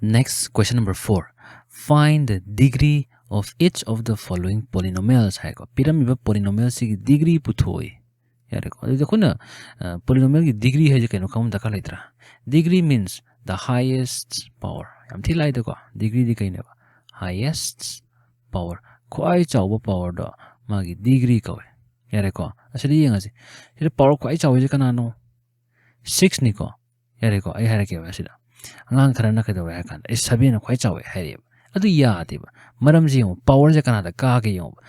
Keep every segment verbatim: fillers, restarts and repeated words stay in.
Next, question number four. Find the degree of each of the following polynomials ꯍꯥꯏꯀꯣ꯫ ꯄꯤꯔꯝꯃꯤꯕ polynomial ꯁꯤꯒꯤ degree ꯄꯨꯊꯣꯛꯏ꯫ ꯌꯥꯔꯦꯀꯣ꯫ ꯑꯗꯨꯗꯤ ꯑꯩꯈꯣꯏꯅ polynomial ꯒꯤ degree ꯍꯥꯏꯁꯦ ꯀꯩꯅꯣ ꯈꯪꯕ ꯗꯔꯀꯥꯔ ꯂꯩꯇ꯭ꯔꯥ? Degree means the highest power. ꯌꯥꯝ ꯊꯤ ꯂꯥꯏꯗꯀꯣ꯫ Degree ꯗꯤ ꯀꯩꯅꯦꯕ? Highest power. ꯈ꯭ꯋꯥꯏ ꯆꯥꯎꯕ power ꯗꯣ ꯃꯥꯒꯤ degree ꯀꯧꯋꯦ꯫ ꯌꯥꯔꯦꯀꯣ꯫ ꯑꯁꯤꯗ ꯌꯦꯡꯉꯁꯤ꯫ ꯁꯤꯗ power ꯈ꯭ꯋꯥꯏ ꯆꯥꯎꯕꯁꯦ ꯀꯅꯥꯅꯣ? Six ꯅꯤꯀꯣ꯫ ꯌꯥꯔꯦꯀꯣ꯫ ꯑꯩ ꯍꯥꯏꯔꯛꯀꯦꯕ ꯑꯁꯤꯗ꯫ ꯑꯉꯥꯡ ꯈꯔꯅ ꯀꯩꯗꯧꯔꯦ ꯍꯥꯏ ꯀꯥꯟꯗ, ꯑꯦ, seven ꯅ ꯈ꯭ꯋꯥꯏ ꯆꯥꯎꯋꯦ ꯍꯥꯏꯔꯛꯑꯦꯕ꯫ ꯑꯗꯨ ꯌꯥꯗꯦꯕ꯫ ꯃꯔꯝꯁꯤ ꯌꯦꯡꯉꯣ, power ꯁꯦ ꯀꯅꯥꯗ ꯀꯥꯒꯦ ꯌꯦꯡꯉꯣ꯫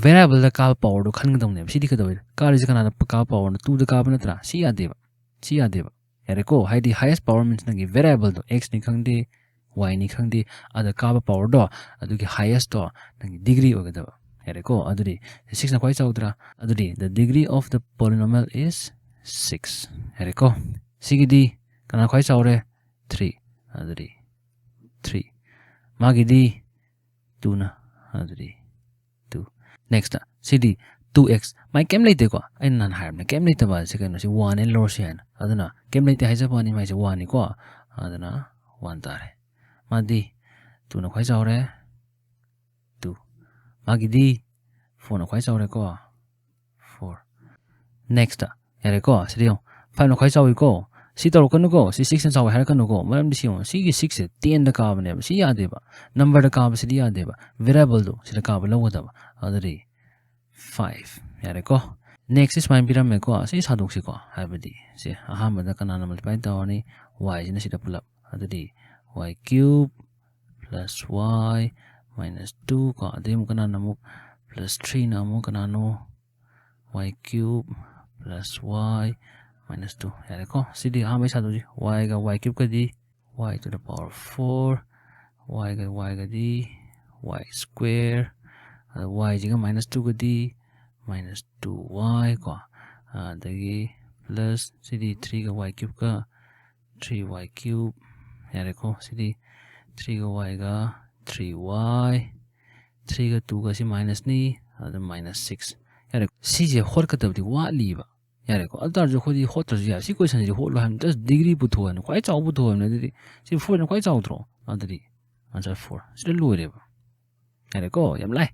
Variable ꯗ ꯀꯥꯕ power ꯗꯣ ꯈꯟꯒꯗꯧꯅꯦꯕ꯫ ꯁꯤꯗꯤ ꯀꯩꯗꯧꯋꯦ? ꯀꯥꯔꯤꯁꯦ ꯀꯅꯥꯗ ꯀꯥꯕ power ꯅꯣ? Two ꯗ ꯀꯥꯕ ꯅꯠꯇ꯭ꯔꯥ? ꯁꯤ ꯌꯥꯗꯦꯕ꯫ ꯁꯤ ꯌꯥꯗꯦꯕ꯫ ꯌꯥꯔꯦꯀꯣ꯫ ꯍꯥꯏꯗꯤ highest power means ꯅꯪꯒꯤ variable ꯗꯣ, X ꯅꯤ ꯈꯪꯗꯦ, Y ꯅꯤ ꯈꯪꯗꯦ, ꯑꯗ ꯀꯥꯕ power ꯗꯣ, ꯑꯗꯨꯒꯤ highest ꯇꯣ ꯅꯪꯒꯤ degree ꯑꯣꯏꯒꯗꯕ꯫ ꯌꯥꯔꯦꯀꯣ꯫ ꯑꯗꯨꯗꯤ six ꯅ ꯈ꯭ꯋꯥꯏ ꯆꯥꯎꯗ꯭ꯔꯥ? ꯑꯗꯨꯗꯤ the degree of the polynomial is six꯫ ꯌꯥꯔꯦꯀꯣ꯫ ꯁꯤꯒꯤꯗꯤ ꯀꯅꯥ ꯈ꯭ꯋꯥꯏ ꯆꯥꯎꯔꯦ? Three꯫ ꯑꯗꯨꯗꯤ three꯫ ꯃꯥꯒꯤꯗꯤ two ꯅ꯫ ꯑꯗꯨꯗꯤ two꯫ Next ꯁꯤꯗꯤ two X꯫ ꯃꯥꯏ ꯀꯩꯝ ꯂꯩꯇꯦꯀꯣ꯫ ꯑꯩꯅ ꯅꯍꯥꯟ ꯍꯥꯏꯔꯕꯅꯦ, ꯀꯩꯝ ꯂꯩꯇꯕ ꯍꯥꯏꯁꯦ ꯀꯩꯅꯣ? ꯁꯤ one ꯅꯦ ꯂꯧꯔꯁꯨ ꯌꯥꯏꯅ꯫ ꯑꯗꯨꯅ ꯀꯩꯝ ꯂꯩꯇꯦ ꯍꯥꯏꯖꯕ ꯋꯥꯅꯤ, ꯃꯥꯏꯁꯦ one ꯅꯤꯀꯣ꯫ ꯑꯗꯨꯅ one ꯇꯥꯔꯦ꯫ ꯃꯥꯗꯤ two ꯅ ꯈ꯭ꯋꯥꯏ ꯆꯥꯎꯔꯦ꯫ Two꯫ ꯃꯥꯒꯤꯗꯤ four ꯅ ꯈ꯭ꯋꯥꯏ ꯆꯥꯎꯔꯦꯀꯣ꯫ Four꯫ Next꯫ ꯌꯥꯔꯦꯀꯣ꯫ ꯁꯤꯗ ꯌꯦꯡꯉꯣ꯫ Five ꯅ ꯈ꯭ꯋꯥꯏ ꯆꯥꯎꯋꯤꯀꯣ꯫ ꯁꯤ ꯇꯧꯔꯛꯀꯅꯨꯀꯣ꯫ ꯁꯤ six ꯅ ꯆꯥꯎꯋꯤ ꯍꯥꯏꯔꯛꯀꯅꯨꯀꯣ꯫ ꯃꯔꯝꯗꯤ ꯁꯤ ꯌꯦꯡꯉꯣ꯫ ꯁꯤꯒꯤ six ꯁꯦ ten ꯗ ꯀꯥꯕꯅꯦꯕ꯫ ꯁꯤ ꯌꯥꯗꯦꯕ꯫ Number ꯗ ꯀꯥꯕꯁꯤꯗꯤ ꯌꯥꯗꯦꯕ꯫ Variable ꯗꯣ ꯁꯤꯗ ꯀꯥꯕ ꯂꯧꯒꯗꯕ꯫ ꯑꯗꯨꯗꯤ five꯫ ꯌꯥꯔꯦꯀꯣ꯫ Next ꯁꯤ ꯁꯨꯃꯥꯏꯅ ꯄꯤꯔꯝꯃꯦꯀꯣ꯫ ꯁꯤ ꯁꯥꯗꯣꯛꯁꯤꯀꯣ꯫ ꯍꯥꯏꯕꯗꯤ ꯁꯦ ꯑꯍꯥꯟꯕꯗ ꯀꯅꯥꯅ multiply ꯇꯧꯔꯅꯤ? Y ꯁꯤꯅ ꯁꯤꯗ ꯄꯨꯂꯞ꯫ ꯑꯗꯨꯗꯤ y cube plus y minus two ꯀꯣ꯫ ꯑꯗꯩ ꯑꯃꯨꯛ ꯀꯅꯥꯅ ꯑꯃꯨꯛ plus three ꯅ ꯑꯃꯨꯛ ꯀꯅꯥꯅꯣ? Y cube plus y minus two꯫ ꯌꯥꯔꯦꯀꯣ꯫ ꯁꯤꯗꯤ ꯑꯍꯥꯟꯕꯩ ꯁꯥꯗꯣꯛꯁꯤ꯫ Y ꯒ y cube ꯀꯗꯤ y to the power four, y ꯒ y ꯒꯗꯤ y square, ꯑꯗ y ꯁꯤꯒ minus two ꯒꯗꯤ minus two y ꯀꯣ꯫ ꯑꯗꯒꯤ plus ꯁꯤꯗꯤ three ꯒ y cube ꯀ three y cube꯫ ꯌꯥꯔꯦꯀꯣ꯫ ꯁꯤꯗꯤ three ꯒ y ꯒ three y, three ꯒ two ꯒ ꯁꯤ minus ꯅꯤ, ꯑꯗꯨ minus six꯫ ꯌꯥꯔꯦ꯫ ꯁꯤꯁꯦ ꯍꯣꯠꯀꯗꯕꯗꯤ ꯋꯥꯠꯂꯤꯕ꯫ ꯌꯥꯔꯦꯀꯣ꯫ ꯑꯗꯨ ꯇꯥꯔꯁꯨ ꯑꯩꯈꯣꯏꯗꯤ ꯍꯣꯠꯇ꯭ꯔꯁꯨ ꯌꯥꯔꯦ꯫ ꯁꯤ ꯀꯣꯏꯁꯟꯁꯤꯗꯤ ꯍꯣꯠꯂꯣ ꯍꯥꯏꯕꯅꯤ꯫ ꯖꯁ ꯗꯤꯒ꯭ꯔꯤ ꯄꯨꯊꯣꯛꯑꯣ ꯍꯥꯏꯕꯅꯤ꯫ ꯈ꯭ꯋꯥꯏ ꯆꯥꯎꯕ ꯄꯨꯊꯣꯛꯑꯣ ꯍꯥꯏꯕꯅꯤ꯫ ꯑꯗꯨꯗꯤ ꯁꯤ ꯐꯣꯔꯅ ꯈ꯭ꯋꯥꯏ ꯆꯥꯎꯗ꯭ꯔꯣ? ꯑꯗꯨꯗꯤ ꯑꯟꯁꯔ ꯐꯣꯔ꯫ ꯁꯤꯗ ꯂꯣꯏꯔꯦꯕ꯫ ꯌꯥꯔꯦꯀꯣ? ꯌꯥꯝ ꯂꯥꯏ꯫